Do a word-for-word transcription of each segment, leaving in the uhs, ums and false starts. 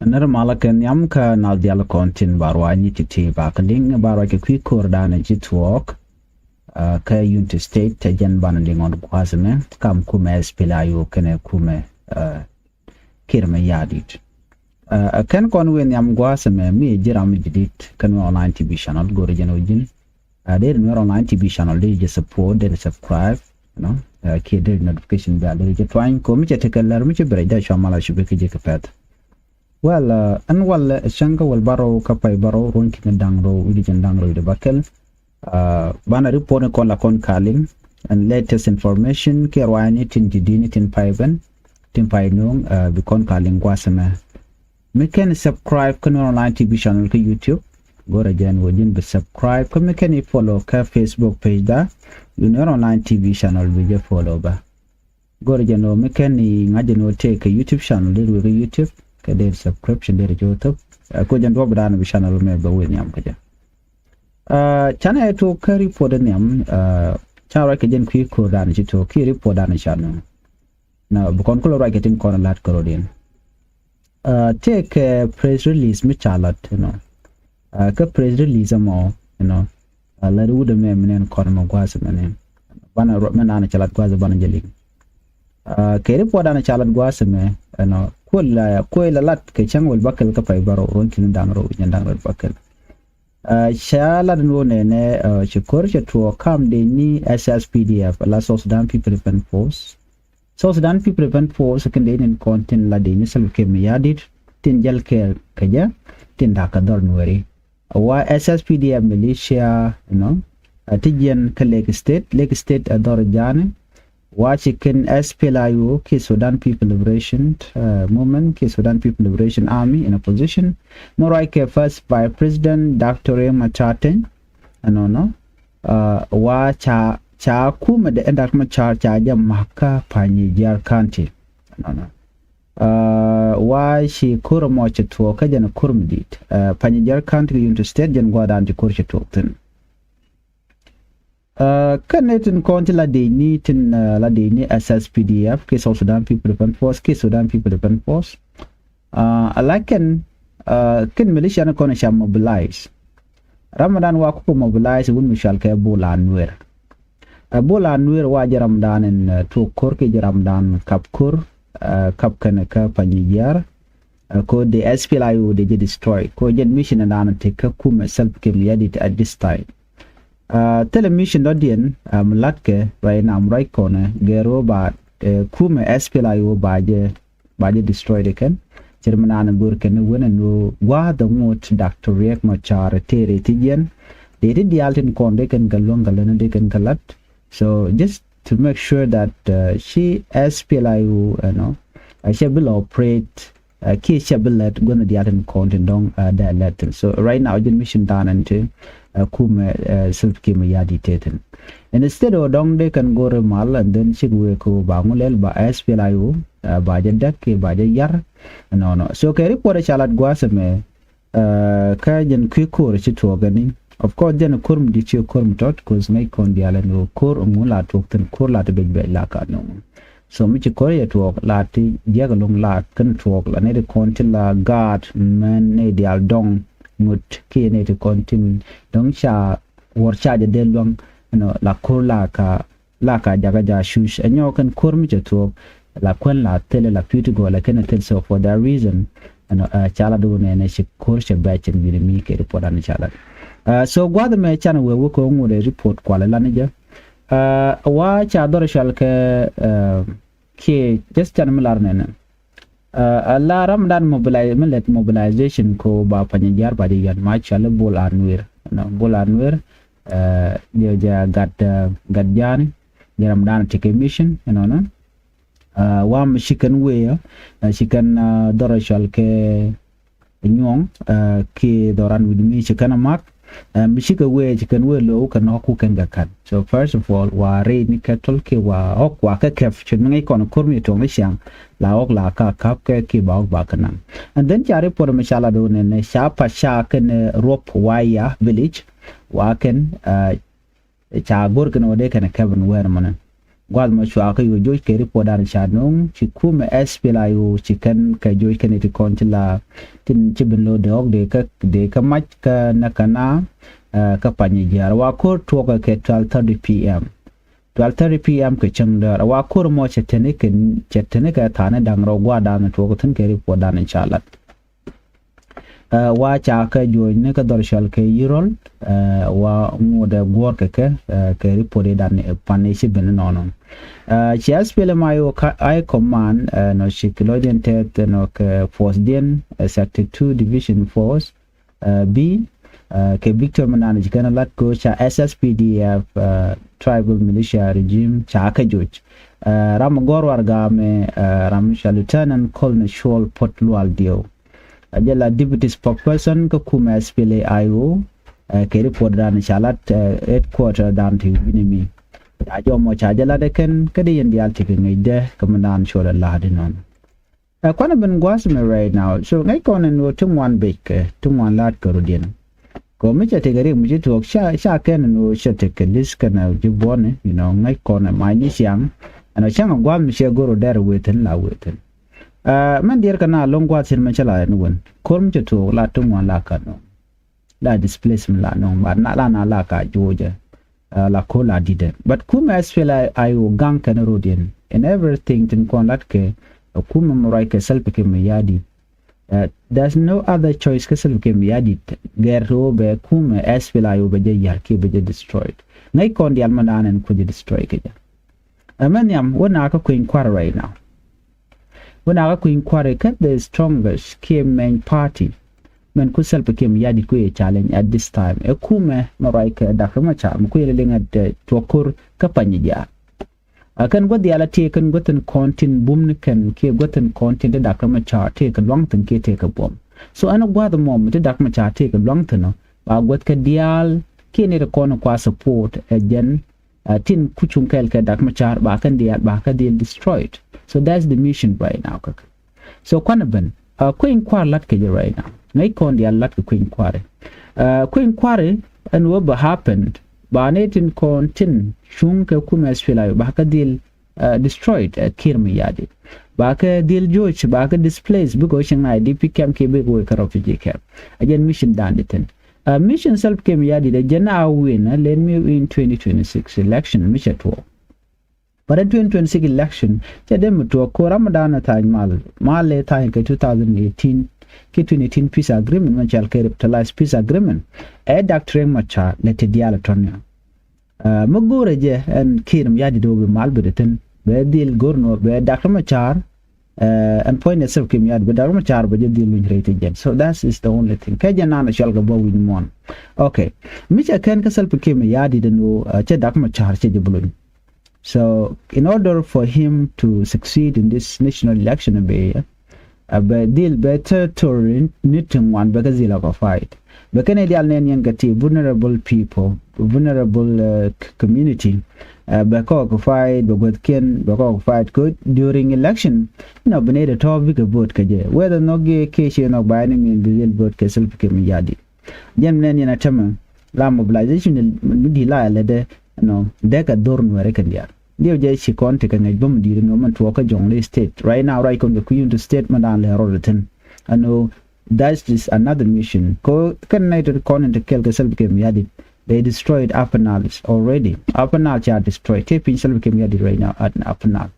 Nɛr malä kɛ nhiam kä nal dial kɔn tin ba ruac ni ti̱ti̱ ba kɛ liŋ ba ruac kɛ kui̱ ko̱r danɛ ci tuɔɔk. Kä Unity State tɛ jɛn banɛ liŋ ɔn gua̱a̱th ɛmɛ kam kumɛ SPLA-IO kɛnɛ kumɛ Kiir Mayardit. Ɛ kɛn kɔn wëë nhiam gua̱a̱th ɛmɛ mi ji̱ ram mi ji̱ di̱t kɛn wëë online TV channel go̱rɛ jɛn wä ji̱n. Deri Nuer online TV channel deri jɛ support, deri subscribe, you know, kiɛ deri notification bell deri jɛ tuany ko mi cɛ tekɛ lɛr mi cɛ bɛrɛ jɛ cua mala cupɛ kɛ jɛ kɛ pɛth. Well, ɛn wal cäŋ kä wal barɔw kä pay barɔw ruɔ̱n ki̱n da̱ŋ rɔw wi̱cdɛ jɛn da̱ŋ rɔw wi̱cdɛ bakɛl. Banɛ report ni kɔn la kɔn kaliŋ and latest information kiɛ ruaacni tin ji̱ di̱t ni tin pay ben tin pay nuŋ bi kɔn kaliŋ gua̱a̱th ɛmɛ. Mi kɛn subscribe kä Nuer online TV channel kä YouTube. Go̱rɛ jɛn wä ji̱n bi subscribe kä mi kɛn i follow kä Facebook page da. Nuer online TV channel bi jɛ follow ba. Go̱rɛ jɛn wä mi kɛn i ŋa̱c jɛn wä tëë kɛ YouTube channel deri wä kä YouTube kɛ deri subscription deri jɛ wä thop. Ko jɛn duɔp dan bi channel mɛ bɛ wä nhiam kä jɛ. Canɛ ɛ tok kä report dan nhiam. Can ruac kɛ jɛn kui̱ ko̱r dan ci tok kiɛ report dan can nɔ. Na bi kɔn kulɛ ruac kɛ tin kɔn lat kärɔ̱diɛn. Tëëkɛ press release mi ca lat, you know. Kä press release ɛmɔ, you know, lat wut ɛmɛ mi nɛn kɔn ɛmɔ gua̱a̱th ɛmɛ nɛn. Banɛ ruɔt mi naan ca lat gua̱a̱th banɛ jɛ liŋ. Kɛ report dan ca lat gua̱a̱th ɛmɛ, you know, kuɛ la kuɛ la lat kɛ cäŋ wal bakɛl kä pay barɔw ruɔ̱n ki̱n da̱ŋ rɔw wi̱cdɛ jɛn da̱ŋ rɔw bakɛl. Ca lat ni wä nɛnɛ ci ko̱r cɛ tuɔɔk kam dee ni SSPDF la South Sudan People Defense Force. South Sudan People Defense Force kɛn dee nin kɔn tin la dee ni Salva Kiir Mayardit tin jäl kɛɛl kɛ jɛ tin da̱k kɛ dhɔr Nuɛri. Wa SSPDF militia, you know, ti jiɛn kä Lake State, Lake State a dhɔr ja̱a̱ni. Wa ci kɛn SPLA-IO kiɛ Sudan People Liberation Movement kiɛ Sudan People Liberation Army in opposition. Mi ruac kɛ First Vice President Doctor Riek Machar Teny. Ɛnɔnɔ wa ca ca kumɛ dee ɛn Doctor Machar ca jɛ ma̱k kä Panyijiar County. Ɛnɔnɔ wa ci ko̱r ɛmɔ cɛ tuɔɔk kä jɛn ko̱r mi di̱i̱t. Panyijiar County kɛ Unity State jɛn gua̱dan ci ko̱r cɛ tuɔɔk thi̱n. Kä ni tin kɔn ti la dee ni tin la dee ni SSPDF kiɛ South Sudan People Defense Force kiɛ Sudan People Defense Force. Ala kɛn kɛn militia ni kɔn ca mobilize. Ramadan wa kukɛ mobilize wun mi cual kɛ Bol Anuer. Bol Anuer wa jɛ ramadan in tuɔk ko̱r kiɛ jɛ ramadan kap ko̱r kap kɛn kä Panyijiar. Ko de SPLA-IO de jɛ destroy ko jɛn mission in dan ti kä kumɛ Salva Kiir Mayardit at this time. Thilɛ mission dɔ̱diɛn mi latkɛ ruac nam ruac kɔnɛ gɛr wä ba kumɛ SPLA-IO ba jɛ ba jɛ destroy de kɛn. Cir mi naan go̱r kɛn ni wen ɛn wä gua̱a̱th ɛŋot Doctor Riek Machar tëë rɛy ti jiɛn. Dee ti diaal tin kɔn dee kɛn kɛ luäŋ kɛ län dee kɛn kɛ lat. So just to make sure that ci SPLA-IO ɛnɔ a cɛ bi la operate kiɛ cɛ bi lät guänh diaal tin kɔn tin dɔ̱ŋ dee lät thin. So right now jɛn mission dan ɛn ti kumɛ Salva Kiir Mayardit tëë thin. Instead ɔ dɔ̱ŋ dee kɛn go̱r mal and then cik wee ko ba ŋu lɛl ba SPLA-IO ba jɛ däk kiɛ ba jɛ yar. Nɔnɔ so kɛ report ca lat gua̱a̱th ɛmɛ. Kä jɛn kui̱ ko̱r ci tuɔɔk ɛni. Of course jɛn ko̱r mi di̱t ci ko̱r mi tɔt cause ŋäc kɔn diaal ɛn ɣöö ko̱r ŋun la tuɔɔk thi̱n ko̱r la ti bec bec la ka nöŋ. So mi ci ko̱r yɛ tuɔɔk la ti jiɛk ɛlɔ̱ŋ la kɛn tuɔɔk la nɛy ti kɔn tin la gaat mɛn nɛy diaal dɔŋ ŋut kiɛ nɛy ti kɔn tin dɔ̱ŋ ca wuɔr ca jɛ dee luäŋ. Ɛnɔ la ko̱r la ka la ka jakä ja cuc ɛ nyɔk kɛn ko̱r mi cɛ thuɔ̱k. La kuän la thil la pi̱i̱t gɔɔlɛ kɛn thil so for that reason. Ɛnɔ ca la duun ɛn ɛ ci ko̱r cɛ bɛc cɛn wi̱ni mi kɛ report an ca la. So gua̱th mɛ can wee wek kɛ ŋut ɛ report kualɛ lan jɛ. Wa ca dhɔr cual kɛ kiɛ just can mi lar nɛnɛ. A la ramadan mobilize mi lɛt mobilization ko ba Panyijiar ba jɛ yuan ma cual Bol Anuer. Bol Anuer diɛ jɛ gat gat ja̱a̱ni. Jɛ ramadan ti kɛ mission ɛnɔnɔ. Wa mi ci kɛn wee ci kɛn dhɔr cual kɛ nyuɔ̱ŋ kiɛ dhɔran wi̱c mi ci kɛn a mak. Mi cikɛ wee ci kɛn wee lo̱w kɛ nɔk ku kɛn kɛ ka̱n. So first of all wa rɛy ni kɛ tɔl kiɛ wa ɣɔk wa kɛ kɛp ci mi ŋäc kɔn ko̱r mi tuɔ̱ŋ ni ciaŋ. La ɣɔk la ka ka̱p kɛ kiɛ ba ɣɔk ba kɛ naŋ. And then ca report mi ca la do̱n nɛ ca pa ca kɛn ruɔp wa ya village. Wa kɛn ca go̱r kɛn wä dee kɛn kɛp ni wɛɛr mɔnɛ. Gua̱th mɔ cua kä yo̱ joc kɛ report dan ca no̱o̱ŋ ci kumɛ S P L A I O ci kɛn kɛ joc kɛn iti kɔn ci la tin ci bin lo̱ dee ɣɔk dee kä dee kä mac kä nä kä na kä pany jiaar wa ko̱r tuɔkä kɛ twelve thirty P M. Twelve thirty P M kɛ cäŋ däär wa ko̱r mɔ cɛ teni kɛ cɛ teni kɛ tha̱a̱ni da̱ŋ rɛw gua̱a̱r dan tuɔkä thi̱n kɛ report dan ca lat. Ɛ, wa ca kɛ juɔ̱ɔ̱cni kä dhɔr cɔal kɛ Yirol, ɛ, wa ŋuudɛ guɔ̱ɔ̱r kɛ kɛ, ɛ, kɛ report idan ɛ pan i̱ ci ben inɔnɔ. Ɛ, ci S P L M I O ka, I command, ɛ, nɔ ci kɛ lɔcdiɛn tɛth nɔ kɛ force diɛn, ɛ, sector two division force, ɛ, B, ɛ, kɛ Victor Manani ci kɛn lat ko ca S S P D F, ɛ, tribal militia regime ca kɛ joc. Ɛ, ram gɔr warga mɛ, ɛ, ram ca Lieutenant Colonel Shuol Pot Lual Dieu. A jɛ la deputy spokesperson kä kumɛ S P L A I O, ɛ, kɛ report dan ca lat, ɛ, headquarter dan ti wi̱ni mi. A jɔmɔ ca jɛ lat ɛ kɛn kä di yɛn diaal ti kɛ ŋäcdɛ kä mi dan col ɛ la̱a̱t inɔn. Ɛ, kuanɛ ben gua̱a̱th mi right now. So ŋäc kɔn ɛn ɣöö ti ŋuan bec kɛ ti ŋuan la̱a̱t kɛ rut yɛn. Kɛ ɣöö mi cɛ tekɛ rik mi ci tuɔɔk ca, ca kɛn ɛn ɣöö cɛ tekɛ li̱th kɛn ɛ ji̱ buɔ̱ni, you know, ŋäc kɔn ɛ mac ni ciaŋ. Ɛn ɣöö cäŋ ɛ gua̱a̱th mi cɛ go̱r ɔ dɛr ɛ wëë thi̱n la wëë thi̱n. Ɛ, mɛn diɛɛr kɛ na lo̱ŋ gua̱a̱th thi̱n mɛ cä la ɛn wän. Ko̱r mi cɛ tuɔɔk la ti ŋuan la ka nɔŋ. La displacement la nɔŋ, but na la na la ka jo̱o̱jɛ. Ɛ, la ko̱r la di̱tɛ. But kumɛ S P L I O gaŋ kɛn ro̱diɛn. In everything tin kɔn lat kɛ, ɛ, kumɛ mi ruac kɛ Salva Kiir Mayardit. Ɛ, there's no other choice kä Salva Kiir Mayardit. Gɛr ti wä bɛ kumɛ S P L I O bɛ jɛ yar kiɛ bɛ jɛ destroyed. Ŋäc kɔn dial ma naan ɛn kucɛ destroy kɛ jɛ. Ɛ mɛ nhiam wä na kä kueny kuar right now. Wä na kä kueny kuar kä the strongest kiɛ main party. Mɛn ku Salva Kiir Mayardit ku yɛ challenge at this time. Ɛ kumɛ mɛ ruac kɛ Doctor Machar mɛ ku yɛ liŋ at, ɛ, tuɔk ko̱r kä pany jiaar. A kɛn gua̱th diaal a tëë kɛn gua̱thin kɔn tin bum ni kɛn kiɛ gua̱thin kɔn tin ti Doctor Machar tëë kɛ luaŋ thi̱n kiɛ tëë kɛ buɔm. So ɛn gua̱th mɔ mi ti Doctor Machar tëë kɛ luaŋ thi̱n ɔ ba gua̱th kɛ diaal kiɛ ni ti kɔn kua support ɛ jɛn, ɛ, tin ku cuŋ kɛɛl kɛ Doctor Machar ba kɛn diaal ba kɛ dhil destroyed. So that's the mission right now käk. So kuanɛ ben, ɛ, kueny kuar lat kɛ jɛ right now. Ŋäc kɔn diaal lat kɛ kueny kuari. Ɛ, kueny kuari ɛn wä bɛ happened ba ni tin kɔn tin cuŋ kɛ kumɛ S P L I O ba kɛ dhil, ɛ, destroyed, ɛ, Kiir Mayardit. Ba kɛ dhil joc ba kɛ displaced bikɛ wä cieŋ I D P camp kiɛ bikɛ wä kɛ refugee camp. Ɛ jɛn mission dan di thin. Ɛ, mission Salva Kiir Mayardit ɛ jɛn a win, ɛ, let me win twenty twenty-six election mi cɛ tuɔɔk. But in twenty twenty-six election cɛ dee mi tuɔɔk ko̱r ram mi da̱a̱n ɛ tha̱a̱ny mal mal ɛ tha̱a̱ny kɛ two thousand eighteen kiɛ twenty eighteen peace agreement mɛ cɔal kɛ revitalized peace agreement. Ɛ Doctor Riek Machar lɛ ti diaal ɛ tɔ̱n ya. Ɛ, mi go̱o̱rɛ jɛ ɛn Kiir Mayardit wä bi mal bi di thi̱n bɛ dhil go̱r nuɔr bɛ Doctor Machar. Ɛ, ɛn puɔ̱ny ni Salva Kiir Mayardit bɛ Doctor Machar bɛ jɛ dhil luny rɛy ti jɛn. So that is the only thing. Kɛ jɛ naan ɛ cɔal kɛ bä wi̱ny muɔ̱ɔ̱n. Okay. Mi cɛ kɛn kä Salva Kiir Mayardit ɛn ɣöö, ɛ, cɛ Doctor Machar cɛ jɛ bi luny. So in order for him to succeed in this national election, bɛ, ɛ, bɛ dhil bɛ territory ni ti ŋuan bɛ kɛ dhil occupied. Bɛ kɛn i̱ diaal nɛn yɛn kɛ ti vulnerable people, vulnerable, ɛ, community. Ɛ, bɛ kɛ occupied, bɛ guäthkiɛn bɛ kɛ occupied kɛ during election. Nɔ bi nɛy dee tɔ̱ bikɛ vote kɛ jɛ whether nhɔk gɛ kɛ ci nhɔk ba any means bi dhil vote kɛ Salva Kiir Mayardit. Jɛn mi nɛn yɛn a tämɛ la mobilization mi di la lɛ dɛ nɔ dɛ kɛ dhor nuɛri kɛn diaal. Diɛw jɛ ci kɔn ti kɛ ŋäc bä mi di̱i̱t ni wä mɛn tuɔɔk kä Jonglei State. Right now ruac kɔn kɛ kui̱ Unity State mɛn daan lɛ rɔɔd thi̱n. Ɛn ɣöö that is another mission. Kɛ kɛn nɛy ti kɔn in ti kɛl kɛ Salva Kiir Mayardit. They destroyed Upper Nile already. Upper Nile ca destroy. Tëë piny Salva Kiir Mayardit right now at Upper Nile.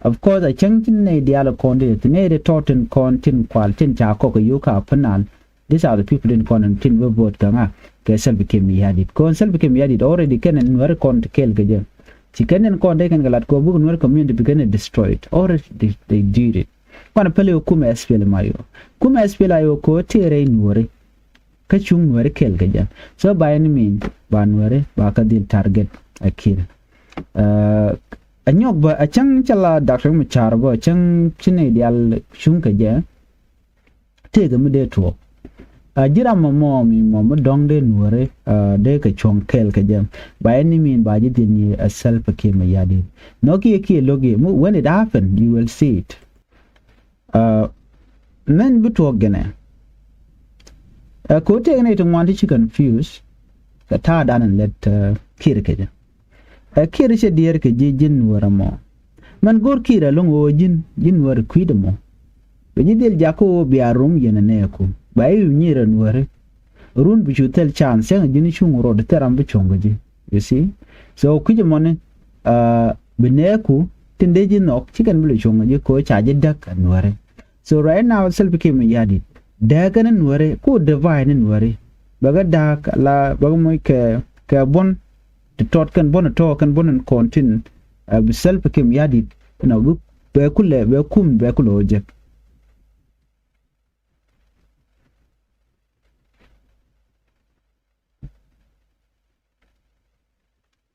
Of course a cäŋ tin nɛy diaal kɔn ti ti nɛy ti tɔ̱ tin kɔn tin kual tin ca kɔk kɛ yio̱w kä Upper Nile. These are the people in kɔn tin bä vote kɛ ŋa kɛ Salva Kiir Mayardit. Kɔn Salva Kiir Mayardit already kɛn nuɛri kɔn ti kɛl kɛ jɛ. Ci kɛn in kɔn dee kɛn kɛ lat kɔn buk nuɛri community bi kɛn destroyed. Already they, they did it. Kɔn pɛli wä kumɛ S P L M I O. Kumɛ S P L M I O kɛ wä tëë rɛy nuɛri. Kä cuŋ nuɛri kɛl kɛ jɛ. So by any means ba nuɛri ba kä dhil target ɛ Kiir. Ɛ, a nyɔk bä a cäŋ cɛ la Doctor Machar bä a cäŋ ci nɛy diaal cuŋ kɛ jɛ. Tëëkɛ mi dee tuɔɔk. A ji̱ ram mɔ mɔ mi mɔ mi dɔ̱ŋ dee nuɔ̱ɔ̱ri, a, dee kɛ cuɔ̱ŋ kɛɛl kɛ jɛ. By any means ba ji̱ dhil ni a Salva Kiir Mayardit. Nhɔk kiɛ kiɛ lo̱k i̱ mi, when it happen, you will see it. A, mɛn bi tuɔɔk gɛnɛ. A, ko̱ tëëkɛ ni ti ŋuan ti ci confuse. Kɛ ta̱a̱ dan in lɛt, a, Kiir kɛ jɛ. Ɛ Kiir cɛ diɛɛr kɛ ji̱ ji̱n Nuäär ɛmɔ. Mɛn go̱r Kiir ɛlɔ̱ŋ ɣöö ji̱n ji̱n Nuäär kui̱dɛ mɔ. Bɛ ji̱ dhil jakä ɣöö bia rom yɛn ɛ nɛɛku ba i̱ wi̱i̱ nyiir ɛ Nuääri. Run bi cu thil chance cäŋ ji̱n cuŋ rot thil ram bi cuŋ kɛ ji̱. You see? So kui̱c ɛmɔni bi nɛɛku tin dee ji̱ nhɔk ci kɛn bi lɛ cuŋ kɛ ji̱ kɛ ɣöö ca ji̱ däk ɛ Nuääri. So right now Salva Kiir Mayardit dääk kɛn Nuääri ku divide ni Nuääri. Bɛ kɛ da̱a̱k la bɛ kɛ moc kɛ kɛ buɔ̱n ti tɔt kɛn buɔ̱n tɔ̱ kɛn buɔ̱n in kɔn tin bi Salva Kiir Mayardit inɔ bi bɛ kulɛ bɛ kum bɛ kulɛ ɣä jek.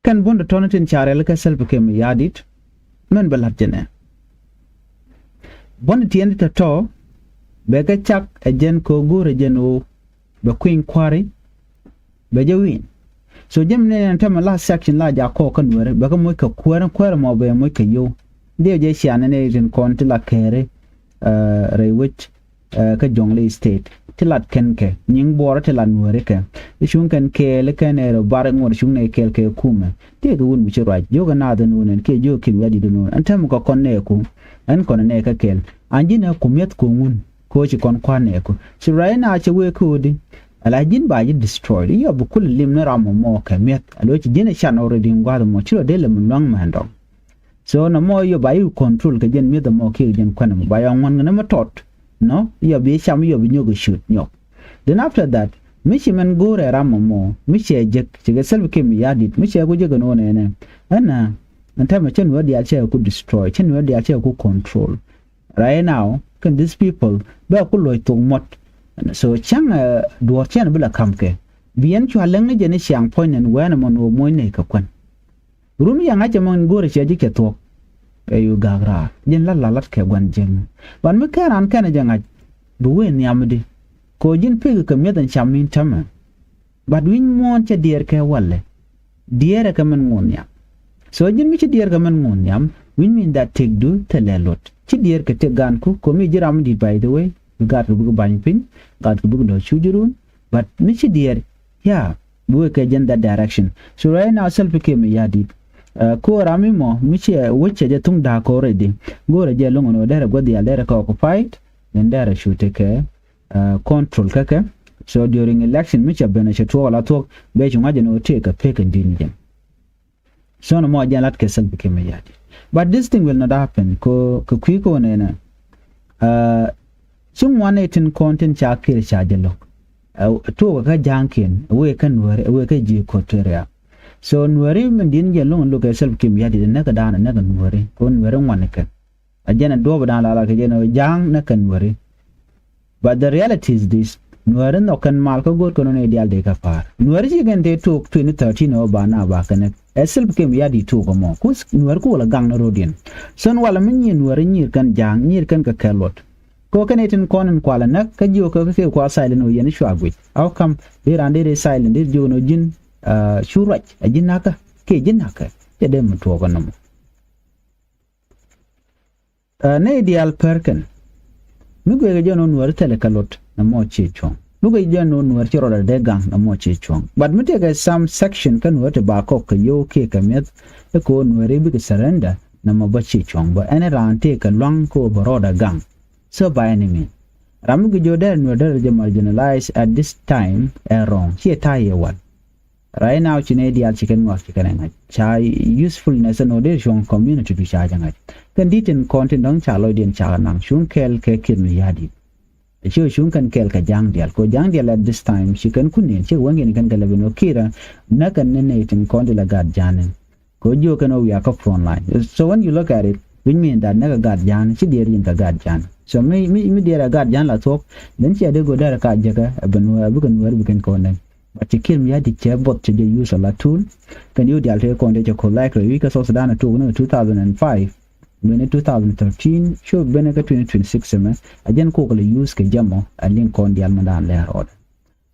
Kɛn buɔ̱n tɔ̱tɔ̱ni tin ca rɛl kɛ Salva Kiir Mayardit mɛn bɛ la̱t jɛnɛ. Buɔ̱n tiɛn ti tɔ̱tɔ̱ bɛ kɛ cak ɛ jɛn kɛ ɣöö go̱o̱rɛ jɛn ɣöö bɛ kui̱ny kua̱ri bɛ jɛ wi̱i̱n. So jɛ mi nɛn ɛn tämɛ la section la jaak kɔɔk kä Nuääri bɛ kɛ moc kɛ kuäär kuäär mɔ bɛ moc kɛ yio̱w. Diɛ jɛ cianɛ nɛ rin kɔn ti la kɛɛri rɛy wec kä Jonglei State ti lat kɛn kɛ nyiŋ buɔɔrä ti lat Nuääri kɛ. I̱ cuŋ kɛn kɛɛl i̱ kɛn ɛ rɔ bar iŋuɔt cuŋ nɛ kɛɛl kɛ kumɛ. Tiɛ kɛ wun mi ci ruac jiök ɛ naath ɛn wun ɛn kiɛ jiök Kiir Mayardit ɛn wun ɛn tɛm kɛ kɔn nɛɛku. Ɛn kɔn ɛ nɛɛ kä kɛɛl an ji̱n ɛ ku mi̱eth ko̱ŋun. Ko̱ ci kɔn kua̱r nɛɛku ci ruac ɛn a cɛ wee ko̱o̱di. Ala ji̱n ba ji̱ destroyed i̱ yɔ bi kul lim ni ram mɔ mɔ kɛ mi̱eth a lo̱c ci ji̱n ɛ can already in gua̱th mɔ ci rɔ dee lɛ mi lua̱ŋ mɛn dɔŋ. So nɔmɔ yɔ ba i̱ control kɛ jɛn mi̱eth ɛmɔ kiɛ jɛn kuɛn ɛmɔ ba yɔ ŋuɔ̱n kɛ ni mi tɔt. Nɔ yɔ bi cam yɔ bi nyɔk i̱ cut nyɔk. Then after that mi ci mɛn go̱o̱rɛ ram ɛmɔ mi cɛ jek cikɛ Salva Kiir Mayardit mi cɛ ku jek ɛn ɣöö nɛnɛ. Ɛn a ɛn tɛmɛ cä nuɛ diaal cɛ ku destroy cä nuɛ diaal cɛ ku control. Right now kɛn these people bɛ ku luɔc thok muɔt. So cäŋ duɔ̱ɔ̱r cɛn bi la ka̱m kɛ bi yɛn cua läŋ ni jɛ ni ciaŋ puɔ̱ny nɛn wɛn ɛmɔ nuɔ moc nɛy kɛ kuɛn. Run yɛ ŋa̱c ɛmɔ in go̱o̱rɛ ciɛ ji̱ kɛ thuɔ̱k. Ɛ yu ga̱a̱k raar ji̱n la lalat kɛ gua̱n jiäkni. Ban mi kɛn raan kɛnɛ jɛ ŋa̱c bi wee nhiamdi. Kɛ ɣöö ji̱n pek kɛ mi̱eth ɛn cam min tämɛ. But wi̱ny muɔ̱ɔ̱n cɛ diɛɛr kɛ walɛ. Diɛɛrɛ kɛ min ŋuun nhiam. So ji̱n mi ci diɛɛr kɛ min ŋuun nhiam wi̱ny min that tëkdu thilɛ luɔt ci diɛɛr kɛ tëk gaanku komi ji̱ ram mi di̱t by the way. Bi gaatkɛ bikɛ ba̱ny piny gaatkɛ bikɛ lɔ cuc run. But mi ci diɛɛr ya bi wek kɛ jɛn that direction. So right now Salva Kiir Mayardit. Ko ram mi mɔ mi ciɛ wec cɛ jɛ thuŋ da̱a̱k kɛ already. Go̱o̱rɛ jɛ loŋ ɛn ɣöö derɛ gua̱th diaal derɛ kɛ occupied. Then derɛ cu tekɛ control kä kɛ. So during election mi cɛ ben cɛ tuɔɔk ala thuɔk bɛ cu ŋa̱c ɛn ɣöö tëëk kɛ pek ɛn di̱t ni jɛn. So nɔmɔ jɛn lat kɛ Salva Kiir Mayardit. But this thing will not happen ko kɛ kui̱ ko nɛnɛ. Ci ŋuan itin kɔn tin ca Kiir ca jɛ lo̱k. Tuɔɔk kä ja̱a̱ŋkiɛn wee kä Nuääri wee kä ji̱ Equatoria. So Nuääri min di̱n jɛ lo̱ŋ lo̱k kɛ Salva Kiir Mayardit näk kɛ da̱a̱n näk kɛ Nuääri ko Nuääri ŋuan ikɛ. A jɛn a duɔ̱ɔ̱p da̱a̱n la la kɛ jɛn ja̱a̱ŋ näk kɛ Nuääri. But the reality is this. Nuääri nhɔk kɛn mal kä go̱o̱r kɛn ɣän ɛ diaal dee kä pa̱a̱r Nuääri ci kɛn tëë tuɔɔk twenty thirteen ɔ ba na ba kɛn ɛ Salva Kiir Mayardit tuɔɔk ɛmɔ ku Nuääri ku wala gaŋ ni ro̱diɛn. Thon wala mi nyier Nuääri nyier kɛn ja̱a̱ŋ nyier kɛn kɛ kɛɛl luɔt. Kɛ ɣöö kɛn ɛ tin kɔn in kualɛ näk kä jiök kä kɛ kua̱r silent ɣöö yɛn cua guic. How come dee raan dee dee silent dee jiök ni ɣöö ji̱n cu ruac a ji̱ na̱kä kiɛ ji̱ na̱kä. Cɛ dee mi tuɔɔk ɛn nɔmɔ. Nɛy diaal pär kɛn. Mi guic kɛ jɔn ɣöö Nuääri thilɛ kɛ luɔt nɔmɔ ci cuɔ̱ŋ. Mi guic kɛ jɔn ɣöö Nuääri ci rɔɔdɛ dee gaŋ nɔmɔ ci cuɔ̱ŋ. But mi tëëkɛ some section kä Nuääri ti ba kɔk kɛ yio̱w kiɛ kɛ mi̱eth. Ɛ kɛ ɣöö Nuääri bikɛ surrender nɔmɔ bä ci cuɔ̱ŋ bä ɛn raan tëëkɛ lua̱ŋ kɛ ɣöö bɛ rɔɔdɛ gaŋ. So by any means ram mi guic jɔw derɛ Nuääri derɛ jɛ marginalize at this time ɛ wrong ciɛ ta̱a̱ yɛ wal. Right now ci nɛy diaal ci kɛn ŋɔak ci kɛn ɛ ŋa̱c ca usefulness ɛn ɣöö dee cuɔ̱ŋ community du ca jɛ ŋa̱c. Kɛn di̱t tin kɔn tin dɔ̱ŋ ca lɔcdiɛn ca kɛ naŋ cuŋ kɛɛl kɛ Kiir Mayardit. Ci ɣöö cuŋ kɛn kɛɛl kɛ ja̱a̱ŋ diaal kɛ ɣöö ja̱a̱ŋ diaal at this time ci kɛn kun niɛn ci kɛ wä ŋi̱n kɛn kɛ lɛ ben ɣöö Kiir ɛ näk kɛn ni nɛy tin kɔn ti la gaat ja̱a̱n in. Kɛ ɣöö jiök kɛn ɣöö wiaa kä front line. So when you look at it which mean that näk kɛ gaat ja̱a̱n ci diɛɛr ji̱n kɛ gaat ja̱a̱n. So mi mi mi diɛɛr ɛ gaat ja̱a̱n la thuɔ̱k. Then ci a dee go̱o̱r dɛr ɛ ka jäkä ɛ ben wee bikɛ Nuääri bikɛn kɔn nɛn. But ci Kiir Mayardit cɛ buɔth cɛ jɛ use a la tool. Kɛn yio̱w diaal tëë kɔn tëë cɛ ko̱r la̱a̱c kɛ wi̱i̱ kä South Sudan a tuɔɔk ni two thousand and five. Bene two thousand thirteen cu bene kä twenty twenty-six ɛmɛ. A jɛn kok la use kɛ jɛ mɔ a liŋ kɔn diaal mɛ daan lɛr rɔɔdɛ.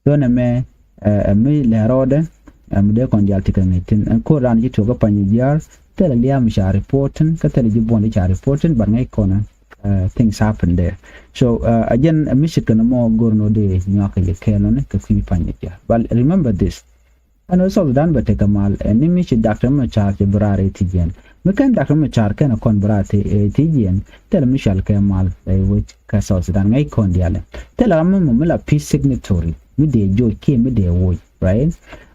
Thonɛ mɛ ɛ mi lɛr rɔɔdɛ. Ɛ mi dee kɔn diaal ti kɛ ŋi̱c thi̱n ɛn ko̱r daan ji̱ tuɔk kä Panyijiar. Thilɛ lia̱a̱ mi ca reporting kä thilɛ ji̱ buɔ̱n di ca reporting but ŋäc kɔn things happen there. So a jɛn mi cit kɛn mɔ go̱r nɔ dee nyuak kɛ yɛ kɛɛl nɔni kɛ kui̱ Panyijiar. But remember this. Ɛn ɣöö South Sudan bɛ tekɛ mal, ɛn ni mi ci Doctor Machar ci bi raar ɛ thiec yɛn. Mi kɛn Doctor Machar kɛn ɛ kɔn bi raar ɛ thiec yɛn, thilɛ mi cɔal kɛ mal ɛ wec kä South Sudan ŋäc kɔn diaal. Thilɛ ram mi mɔ mi la peace signatory mi dee joc kiɛ mi dee woc, right?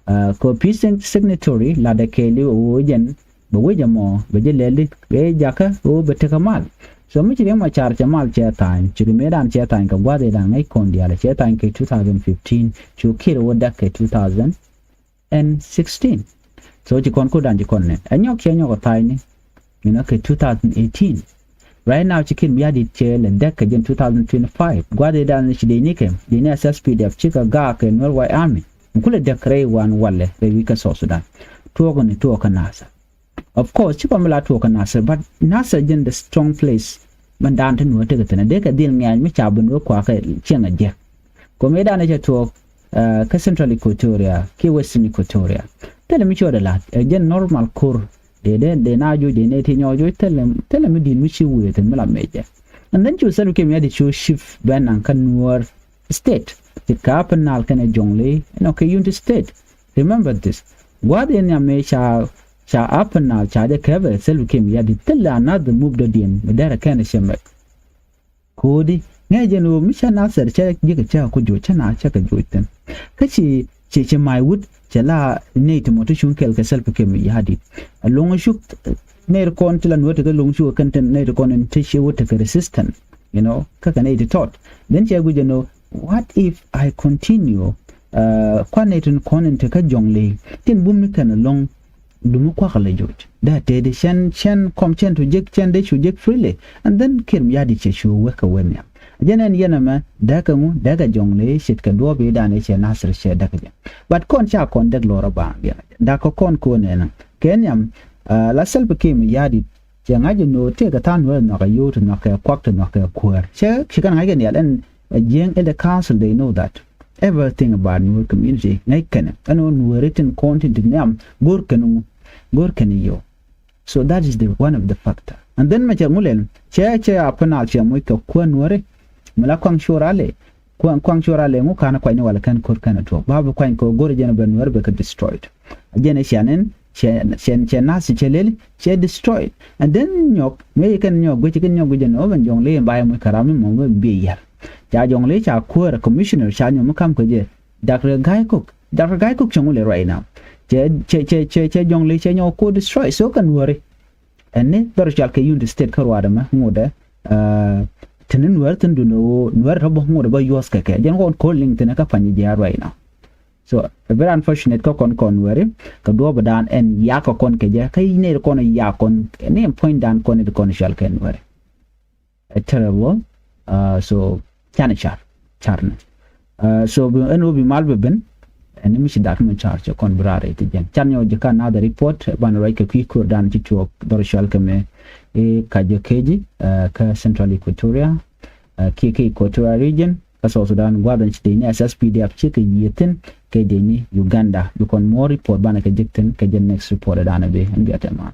Kɛ peace signatory la dee kɛɛli ɣöö jɛn bɛ wec ɛmɔ bɛ jɛ lɛli bɛ jakä ɣöö bɛ tekɛ mal. So mi ci Riek Machar cɛ mal cɛ tha̱a̱ny, ci ri mëëdan cɛ tha̱a̱ny kɛ gua̱th ëëdan ŋäc kɔn diaal cɛ tha̱a̱ny kɛ two thousand fifteen, cu Kiir wä däk kɛ two thousand and sixteen. So ci kɔn ko̱dan ci kɔn nɛ ɛ nyɔk cɛ nyɔk ɛ tha̱a̱nyni, you know, kɛ two thousand eighteen. Right now ci Kiir Mayardit cɛ lɛ däk kɛ jɛn two thousand twenty-five. Gua̱th ëëdan ci dee ni kɛ dee ni S S P D F cikɛ gaak kɛ Nuer White Army. Kulɛ däk rɛy wan walɛ rɛy wi̱c kä South Sudan. Tuɔɔk ni tuɔɔk kä Nasir. Of course, ci kɔn mi la tuɔɔk kä Nasir, but Nasir jɛn the strong place. Mɛn daan ti nuɔ̱ɔ̱r tekɛ thi̱n a dee kɛ dhil ŋɛ̈ny mi ca bi nuɔ̱ɔ̱r kuakä cieŋ a jiɛk. Kɔmi daan cɛ tuɔɔk kä Central Equatoria kiɛ Western Equatoria. Thilɛ mi cuɔt a la̱t ɛ jɛn normal ko̱r. Dee dee dee na juc dee nee ti nyɔɔk juc thilɛ mi di̱i̱t mi ci wëë thi̱n mi la mecɛ. And then cu Salva Kiir Mayardit cu shift bɛn naŋ kä nuɔ̱ɔ̱r state. Ti kä Upper Nile kɛnɛ Jonglei, you know, kɛ Unity State. Remember this. Gua̱a̱th in nhiam mëë ca ca Upper Nile ca jɛ kɛpɛ Salva Kiir Mayardit thilɛ another move dɔ̱diɛn mi derɛ kɛn cɛ mɛk. Ko̱di ŋäc jɛn ɣöö mi cä Nasir cä ji̱ kɛ cä ku joc cä na cä kɛ joc thi̱n. Kä ci ci ci mac wut cɛ la nɛy ti mɔ ti cuŋ kɛl kɛ Salva Kiir Mayardit. Lo̱ŋ cuk nɛy ti kɔn ti la nuɔ̱t ti kɛ lo̱ŋ cuk kɛn ti nɛy ti kɔn in ti ci wut ti kɛ resistant. You know, kä kɛ nɛy ti tɔt. Then cɛ guic ɛn ɣöö what if I continue? Kuan nɛy tin kɔn in ti kä Jonglei tin bum ni kɛn ɛlɔ̱ŋ. Dumi kuak lɛ joc dee tëëdi cɛn cɛn kɔm cɛn tu jek cɛn dee cu jek freely. And then Kiir Mayardit cɛ cu wek kɛ wek nhiam. Jɛn ɛn yɛn ɛmɛ dee kɛ ŋu dee kɛ Jonglei ce̱tkɛ duɔɔp i̱ dan i̱ cɛ Nasir cɛ dee kɛ jɛ. But kɔn ca kɔn dek lɔr a baaŋ diɛn dak kɛ kɔn ko̱n ɛn kɛ nhiam. La Salva Kiir Mayardit cɛ ŋa̱c ɛn ɣöö tëëkɛ tha̱a̱ŋ nuɔ̱ɔ̱r nhɔakɛ yio̱w ti nhɔakɛ kuak ti nhɔakɛ kuäär cɛ ci kɛn ŋa̱c kɛ nhial ɛn. Jieng in the council they know that everything about Nuer community ŋäc kɛn ɛn ɣöö Nuer tin kɔn tin ti nhiam go̱r kɛn ŋu go̱r kɛn yio̱w. So that is the one of the factor. And then mɛ cɛ ŋu lɛl cɛ cɛ Upper Nile cɛ moc kɛ kuäär Nueri. Mi la kuaŋ cuɔr alɛ kuaŋ cuɔr alɛ ŋu ka̱n kuany walɛ kɛn ko̱r kɛn tuɔɔk ba bi kuany kɛ go̱r jɛn bɛ Nueri bɛ kɛ destroyed. Jɛn ɛ cianin cɛ cɛ cɛ Nasir cɛ lɛl cɛ destroyed. And then nyɔk mëë kɛn nyɔk guic kɛn nyɔk guic jɛn ɔ bɛn Jonglei in ba yɛ moc kɛ ram mi mɔ mi bi yɛr. Ca Jonglei ca kuäär commissioner ca nyɔk mi kam kɛ jɛ. Doctor Gai Kok, Doctor Gai Kok cɛ ŋu lɛ right now. Cɛ cɛ cɛ cɛ cɛ Jonglei cɛ nyɔk ko destroy so kɛ Nueri. Ɛn ni dhɔr cɔal kɛ Unity State kä ruaadɛ mɛ ŋudɛ. Tini Nueri thin duni ɣöö Nueri tɔ bä ŋudɛ bä yuɔth kɛ kɛ jɛn kɔn ko̱r liŋ thin kä pany jiaar right now. So a very unfortunate kä kɔn kɔn Nueri kɛ duɔɔpɛ daan ɛn yak kɛ kɔn kɛ jɛ kä nɛy ti kɔn yak kɔn ni ɛn puɔ̱ny daan kɔn ni ti kɔn cɔal kɛ Nueri. A terrible. So canɛ car car ni. So bi ɛn wä bi mal bi ben. Ɛn mi ci dak mi car cɛ kɔn bi raar iti jɛn can nyɔ ji̱ ka another report ban ruac kɛ kui̱ ko̱r dan ci tuɔɔk dhɔr cɔal kɛ mɛ i̱ ka jɛ keci kä Central Equatoria kiɛ kɛ Equatoria region kä South Sudan gua̱dhɛn ci dee ni S S P D F ci kɛ yiethin kɛ dee ni Uganda bi kɔn more report banɛ kɛ ji̱k thin kɛ jɛ next report dan bi ɛn bi a tɛman.